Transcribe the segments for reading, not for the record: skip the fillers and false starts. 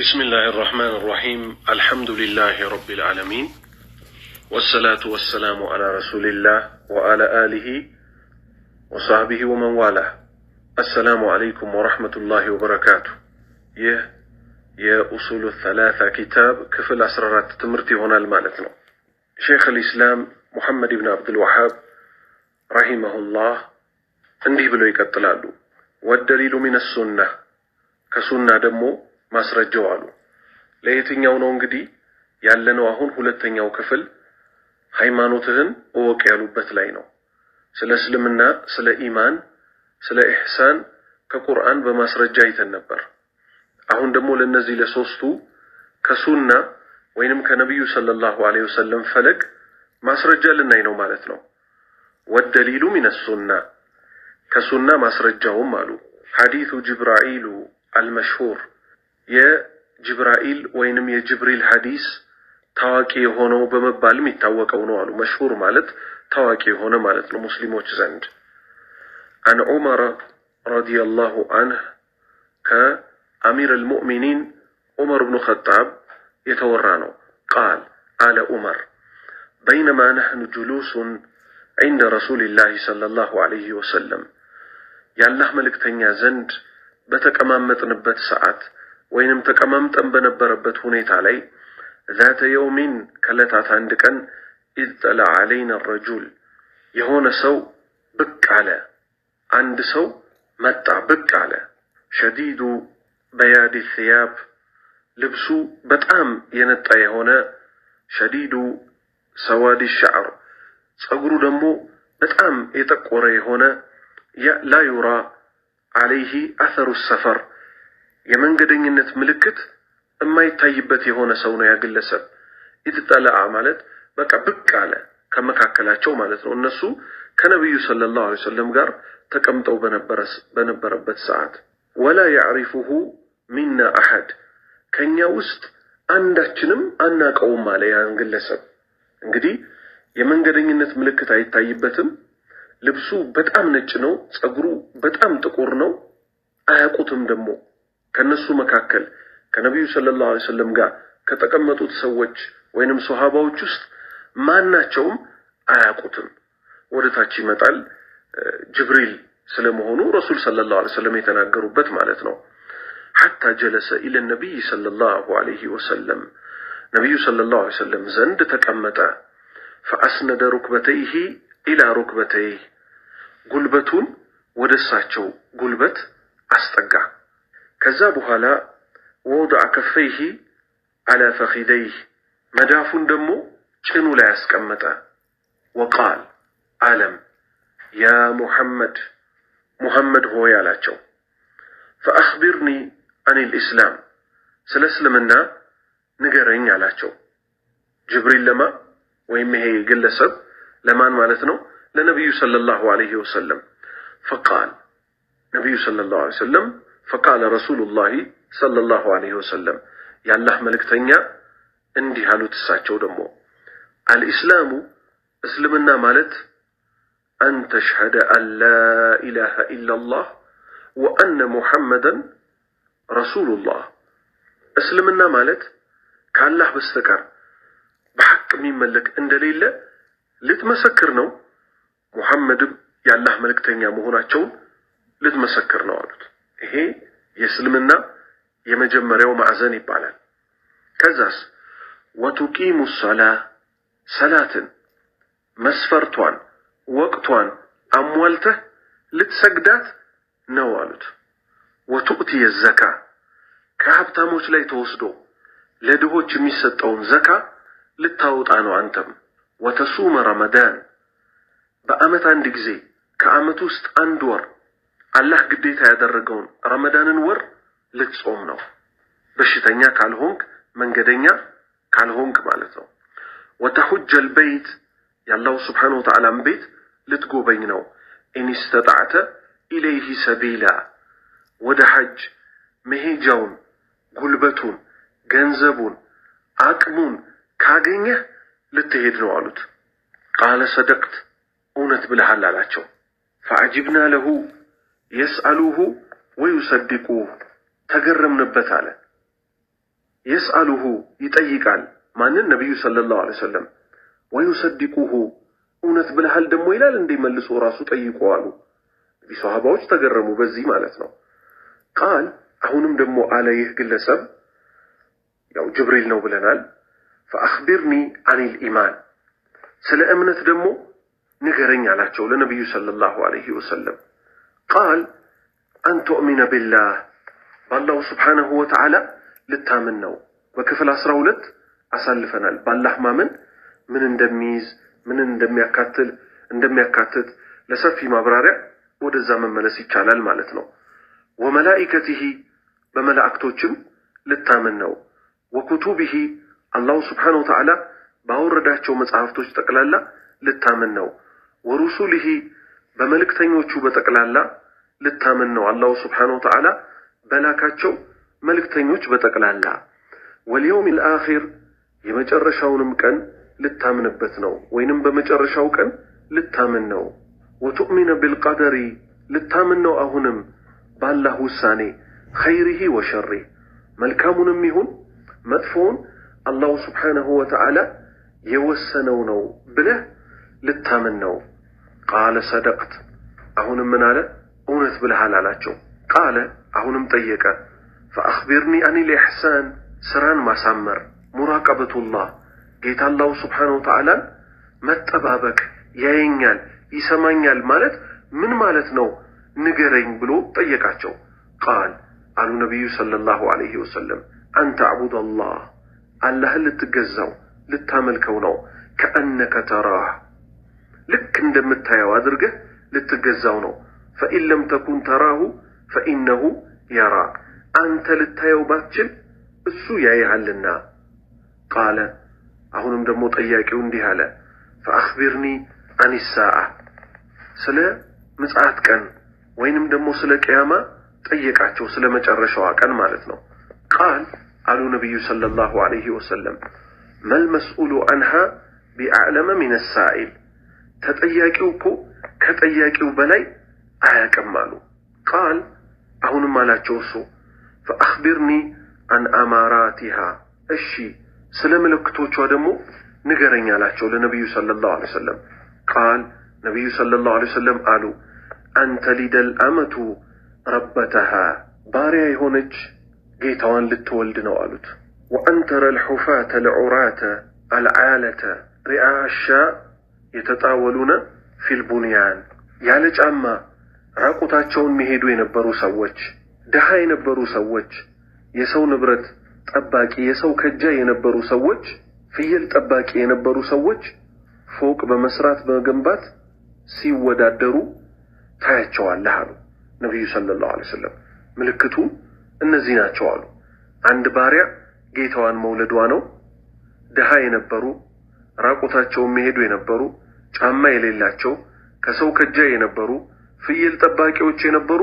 بسم الله الرحمن الرحيم، الحمد لله رب العالمين، والصلاة والسلام على رسول الله وعلى آله وصحبه ومن والاه. السلام عليكم ورحمة الله وبركاته። ይህ የኡሱሉ ሰላሳ ኪታብ ክፍል 14 ትምህርት ይሆናል ማለት ነው። ሼክ አልኢስላም ሙሐመድ ብን አብዱልዋሃብ رحمه الله እንዲህ ብለው ይቀጥላሉ። والدليل من السنة፣ ከሱና ደግሞ ማስረጃው አሉ። ለየትኛው ነው እንግዲህ ያለነው? አሁን ሁለተኛው ክፍል ሃይማኖትህን እወቅ ያሉበት ላይ ነው። ስለ እስልምና፣ ስለ ኢማን፣ ስለ ኢሕሳን ከቁርአን በማስረጃ አይተን ነበር። አሁን ደግሞ ለእነዚህ ለሶስቱ ከሱና ወይንም ከነቢዩ صلى الله عليه وسلم ፈለግ ማስረጃ ልናይ ነው ማለት ነው። والدليل من السنة፣ ከሱና ማስረጃውም አሉ حديث جبرائيل المشهور፣ የጅብራኢል ወይንም የጅብሪል ሐዲስ ታዋቂ የሆነው በመባልም ይታወቀው ነው አሉ። مشهور ማለት ታዋቂ የሆነ ማለት ነው ሙስሊሞች ዘንድ። عن عمر رضي الله عنه፣ ከአሚር አልሙእሚኒን ዑመር ብኑ ኸጣብ የተወራ ነው። قال፣ አለ ዑመር፣ بينما نحن جلوس عند رسول الله صلى الله عليه وسلم፣ የአላህ መልእክተኛ ዘንድ በተቀማመጥንበት ሰዓት ወይንም ተቀማምጠን በነበረበት ሁኔታ ላይ፣ ذات يوم፣ ከዕለታት አንድ ቀን፣ اطلع علينا رجل፣ የሆነ ሰው ብቅ አለ። አንድ ሰው መጣ፣ ብቅ አለ። شديد بياض الثياب፣ ልብሱ በጣም የነጣ የሆነ፣ شديد سواد الشعر፣ ጸጉሩ ደግሞ በጣም የጠቆረ የሆነ፣ لا يرى عليه أثر السفر፣ የመንገደኝነት ምልክት የማይታይበት የሆነ ሰው ነው ያ ግለሰብ። اطلع ማለት በቃ ብቅ አለ ከመካከላቸው ማለት ነው። እነሱ ከነቢዩ صلى الله عليه وسلم ጋር ተቀምጠው በነበረበት ሰዓት፣ ولا يعرفه منا أحد፣ ከእኛ ውስጥ አንዳችንም አናቀውም አለ ያን ግለሰብ። እንግዲህ የመንገደኝነት ምልክት አይታይበትም። ልብሱ በጣም ነጭ ነው፣ ጸጉሩ በጣም ጥቁር ነው። አያውቁትም ደግሞ ከነሱ መካከል ከነቢዩ صلى الله عليه وسلم ጋር ከተቀመጡት ሰዎች ወይንም ሶሃባዎች ውስጥ ማናቸውም አያውቁትም። ወደ ታች ይመጣል ጅብሪል ስለመሆኑ ረሱል صلى الله عليه وسلم የተናገሩበት ማለት ነው። حتى جلس إلى النبي صلى الله عليه وسلم፣ ነቢዩ صلى الله عليه وسلم ዘንድ ተቀመጠ። فأسند ركبتيه إلى ركبتيه፣ ጉልበቱን ወደ እሳቸው ጉልበት አስጠጋ። ከዛ በኋላ ووضع كفيه على فخذيه፣ መዳፉን ደግሞ ጭኑ ላይ አስቀመጠ። وقال፣ አለም፣ يا محمد፣ ሙሐመድ ሆይ አላቸው። فأخبرني عن الإسلام፣ ስለ እስልምና ንገረኝ አላቸው። ጅብሪል ለማ ወይም ይሄ ግለሰብ ለማን ማለት ነው? ለነቢዩ صلى الله عليه وسلم። فقال ነቢዩ صلى الله عليه وسلم، فقال رسول الله صلى الله عليه وسلم፣ የአላህ መልእክተኛ እንዲህ አሉት። እሳቸው ደግሞ الإسلام፣ እስልምና ማለት أن تشهد أن لا إله إلا الله وأن محمدا رسول الله፣ እስልምና ማለት ከአላህ በስተቀር በሐቅ የሚመለክ እንደሌለ ልትመሰክር ነው፣ ሙሐመድም የአላህ መልእክተኛ መሆናቸውን ልትመሰክር ነው አሉት። ይሄ የእስልምና የመጀመሪያው ማዕዘን ይባላል። ከዛስ وتقيم الصلاة፣ ሰላትን መስፈርቷን ወቅቷን አሟልተህ ልትሰግዳት ነው አሉት። وتؤتي الزكاة፣ ከሀብታሞች ላይ ተወስዶ ለድሆች የሚሰጠውን ዘካ ልታወጣ ነው አንተም። وتصوم رمضان፣ በዓመት አንድ ጊዜ ከዓመት ውስጥ አንድ ወር አላህ ግዴታ ያደረገውን ረመዳንን ወር ልትጾም ነው። በሽተኛ ካልሆንክ፣ መንገደኛ ካልሆንክ ማለት ነው። وتحج البيت፣ የአላሁ سبحانه وتعالى ን ቤት ልትጎበኝ ነው። إن استطعت إليه سبيلا፣ ወደ ሐጅ መሄጃውን፣ ጉልበቱን፣ ገንዘቡን፣ አቅሙን ካገኘህ ልትሄድ ነው አሉት። قال صدقت፣ እውነት ብለሃል አላቸው። فعجبنا له يسأله ويصدقه፣ ተገረምንበት አለ። يسأله ይጠይቃል። ማንን? ነቢዩ صلى الله عليه وسلم። ويصدقه እውነት ብለሃል ደግሞ ይላል እንዴ መልሶ ራሱ ጠይቆ አሉ። ሰሃባዎች ተገረሙ በዚህ ማለት ነው። قال አሁንም ደግሞ አለ ይህ ግለሰብ ያው ጅብሪል ነው ብለናል። فأخبرني عن الإيمان ስለ እምነት ደግሞ ንገረኝ አላቸው ለነቢዩ صلى الله عليه وسلم። قال أن تؤمن بالله በአላሁ سبحانه وتعالى ልታምን ነው። በክፍል 12 አሳልፈናል። ባላህ ማመን ምን እንደሚይዝ ምን እንደሚያካትት ለሰፊ ማብራሪያ ወደዛ መመለስ ይቻላል ማለት ነው። ወመላኢከቲሂ በመላእክቶችም ልታምን ነው። ወኩቱቢሂ አላሁ ስብሓነሁ ወተዓላ ባወረዳቸው መጽሐፍቶች ጠቅላላ ልታምን ነው። ወሩሱሊሂ በመልእክተኞቹ በጠቅላላ ልታምን ነው። አላሁ ስብሓነሁ ወተዓላ በላካቸው መልእክተኞች በጠቅላላ። ወልየውሚል አኺር የመጨረሻውንም ቀን ልታምንበት ነው፣ ወይንም በመጨረሻው ቀን ልታምን ነው። ወቱእሚነ ቢልቀደሪ ልታምን ነው አሁንም ባላህ ውሳኔ ኸይሪሂ ወሸሪህ መልካሙንም ይሁን መጥፎውን አላሁ ስብሓነሁ ወተዓላ የወሰነው ነው ብለህ ልታምን ነው። ቃለ ሰደቅት አሁንም ምን አለ? እውነት ብለሃል አላቸው። ቃለ አሁንም ጠየቀ። ፈአኽቢርኒ አኒል ኢሕሳን ስራን ማሳመር ሙራቀበቱላህ ጌታ አላሁ ስብሓነሁ ወተዓላን መጠባበቅ ያየኛል ይሰማኛል ማለት ምን ማለት ነው ንገረኝ ብሎ ጠየቃቸው። ቃል አሉ ነቢዩ ሰለላሁ ዐለይሂ ወሰለም አን ተዕቡደላህ አላህን ልትገዛው ልታመልከው ነው። ከአነከ ተራህ ልክ እንደምታየው አድርገህ ልትገዛው ነው። ፈኢን ለም ተኩን ተራሁ ፈኢነሁ የራክ አንተ ልታየው ባትችል እሱ ያይሃልና። ቃለ አሁንም ደግሞ ጠያቂው እንዲህ አለ ፈአኽቢርኒ አን ሳዓ ስለ ምጽአት ቀን ወይንም ደግሞ ስለ ቅያማ ጠየቃቸው፣ ስለ መጨረሻዋ ቀን ማለት ነው። ቃል አሉ ነቢዩ ሰለላሁ ዐለይሂ ወሰለም መልመስኡሉ አንሃ ቢአዕለመ ሚነ ሳኢል ተጠያቂው እኮ ከጠያቂው በላይ አያውቅም አሉ። ቃል አሁንም አላቸው እሱ ፈአኽቢርኒ አን አማራቲሃ እሺ ስለ ምልክቶቿ ደግሞ ንገረኝ አላቸው ለነቢዩ ሰለላሁ ዐለይሂ ወሰለም። ቃል ነቢዩ ሰለላሁ ዐለይሂ ወሰለም አሉ አንተ ሊደል አመቱ ረበተሃ ባሪያ የሆነች ጌታዋን ልትወልድ ነው አሉት። ወአንተረ ልሑፋተ ልዑራተ አልዓለተ ሪአ ሻ የተጣወሉነ ፊል ቡንያን ያለ ጫማ ራቁታቸውን የሚሄዱ የነበሩ ሰዎች፣ ድሃ የነበሩ ሰዎች፣ የሰው ንብረት ጠባቂ የሰው ከጃ የነበሩ ሰዎች፣ ፍየል ጠባቂ የነበሩ ሰዎች ፎቅ በመስራት በመገንባት ሲወዳደሩ ታያቸዋለህ አሉ ነቢዩ ሰለላሁ ዐለይሂ ወሰለም። ምልክቱ እነዚህ ናቸው አሉ። አንድ ባሪያ ጌታዋን መውለዷ ነው። ድሃ የነበሩ ራቁታቸውን የሚሄዱ የነበሩ ጫማ የሌላቸው ከሰው ከጃ የነበሩ ፍየል ጠባቂዎች የነበሩ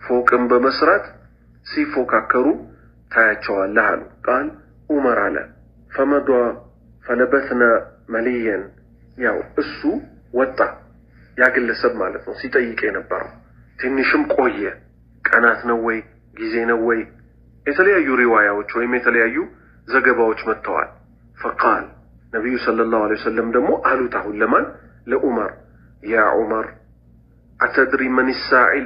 ፎቅን በመስራት ሲፎካከሩ ታያቸዋለህ አሉ። ቃል ዑመር አለ ፈመዷ ፈለበትና መሊየን ያው እሱ ወጣ ያ ግለሰብ ማለት ነው ሲጠይቅ የነበረው ትንሽም ቆየ። ቀናት ነው ወይ ጊዜ ነው ወይ የተለያዩ ሪዋያዎች ወይም የተለያዩ ዘገባዎች መጥተዋል። ፈቃል ነቢዩ ሰለላሁ ዐለይሂ ወሰለም ደግሞ አሉት አሁን ለማን ለዑመር፣ ያ ዑመር አተድሪ መን ሳኢል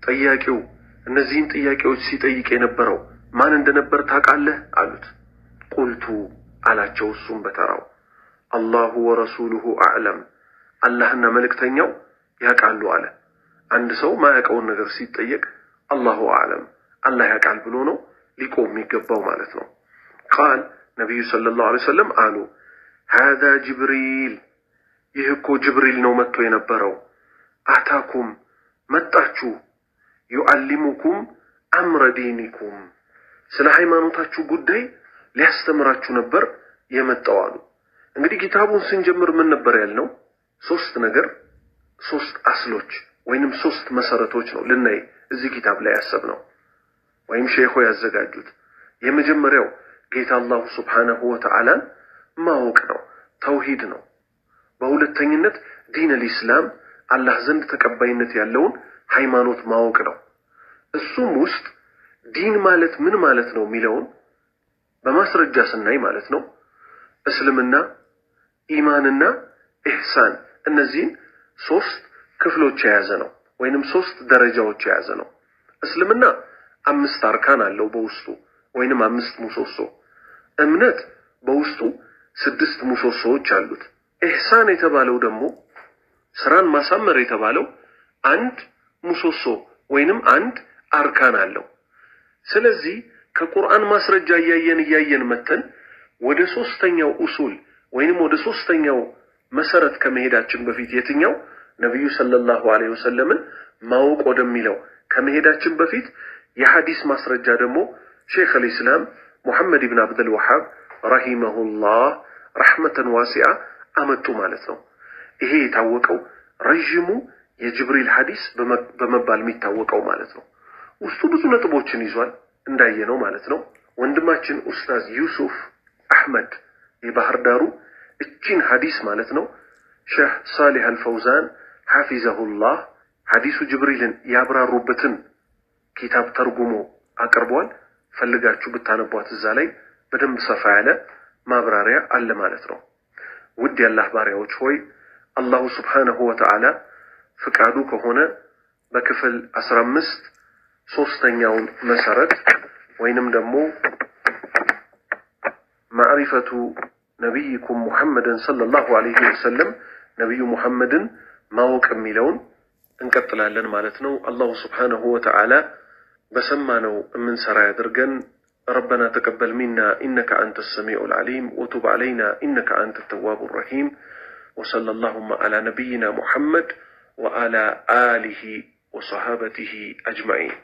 ጠያቂው እነዚህን ጥያቄዎች ሲጠይቅ የነበረው ማን እንደነበር ታውቃለህ አሉት። ቁልቱ አላቸው እሱም በተራው አላሁ ወረሱሉሁ አዕለም አላህና መልእክተኛው ያውቃሉ አለ። አንድ ሰው ማያውቀውን ነገር ሲጠየቅ አላሁ አዕለም አላህ ያውቃል ብሎ ነው ሊቆም የሚገባው ማለት ነው። ቃል ነቢዩ ሰለላሁ ዐለይሂ ወሰለም አሉ ሃዛ ጅብሪል ይህ እኮ ጅብሪል ነው መጥቶ የነበረው። አታኩም መጣችሁ፣ ዩዓሊሙኩም አምረ ዲኒኩም ስለ ሃይማኖታችሁ ጉዳይ ሊያስተምራችሁ ነበር የመጣው አሉ። እንግዲህ ኪታቡን ስንጀምር ምን ነበር ያልነው? ሶስት ነገር ሶስት አስሎች ወይንም ሶስት መሰረቶች ነው ልናይ እዚህ ኪታብ ላይ ያሰብነው ወይም ሼኹ ያዘጋጁት። የመጀመሪያው ጌታ አላሁ ስብሓነሁ ወተዓላን ማወቅ ነው፣ ተውሂድ ነው። በሁለተኝነት ዲን አልኢስላም አላህ ዘንድ ተቀባይነት ያለውን ሃይማኖት ማወቅ ነው። እሱም ውስጥ ዲን ማለት ምን ማለት ነው የሚለውን በማስረጃ ስናይ ማለት ነው እስልምና፣ ኢማንና ኢሕሳን እነዚህን ሶስት ክፍሎች የያዘ ነው፣ ወይንም ሶስት ደረጃዎች የያዘ ነው። እስልምና 5 አርካን አለው በውስጡ፣ ወይንም 5 ምሰሶ። እምነት በውስጡ 6 ምሰሶዎች አሉት። ኢሕሳን የተባለው ደግሞ ስራን ማሳመር የተባለው 1 ምሰሶ ወይንም 1 አርካን አለው። ስለዚህ ከቁርአን ማስረጃ እያየን እያየን መተን ወደ ሶስተኛው ኡሱል ወይንም ወደ ሶስተኛው መሰረት ከመሄዳችን በፊት፣ የትኛው ነብዩ ሰለላሁ ዐለይሂ ወሰለምን ማወቅ ወደሚለው ከመሄዳችን በፊት፣ የሐዲስ ማስረጃ ደግሞ ሼኽ አልኢስላም ሙሐመድ ኢብን አብዱል ወሃብ ረሂመሁላህ ረሕመተን ዋሲዓ አመጡ ማለት ነው። ይሄ የታወቀው ረዥሙ የጅብሪል ሐዲስ በመባል የሚታወቀው ማለት ነው። ውስጡ ብዙ ነጥቦችን ይዟል እንዳየነው ማለት ነው። ወንድማችን ኡስታዝ ዩሱፍ አሕመድ የባህር ዳሩ እቺን ሐዲስ ማለት ነው ሼህ ሳሊህ አልፈውዛን ሐፊዘሁላህ ሐዲሱ ጅብሪልን ያብራሩበትን ኪታብ ተርጉሞ አቅርቧል። ፈልጋችሁ ብታነቧት እዛ ላይ በደንብ ሰፋ ያለ ማብራሪያ አለ ማለት ነው። ውድ የአላህ ባሪያዎች ሆይ፣ አላሁ ስብሓነሁ ወተዓላ ፍቃዱ ከሆነ በክፍል 15 ሶስተኛውን መሰረት ወይንም ደግሞ ማዕሪፈቱ ነቢይኩም ሙሐመድን ሰለላሁ ዐለይሂ ወሰለም፣ ነቢዩ ሙሐመድን ማወቅ የሚለውን እንቀጥላለን ማለት ነው። አላሁ ስብሓነሁ ወተዓላ በሰማነው የምንሰራ ያድርገን። ረበና ተቀበል ሚና ኢነከ አንተ ሰሚዑ ልዓሊም ወቱብ ዐለይና ኢነከ አንተ ተዋቡ ረሒም፣ ወሰለ ላሁማ ዐላ ነቢይና ሙሐመድ ወዐላ አሊሂ ወሰሃበቲሂ አጅማዒን።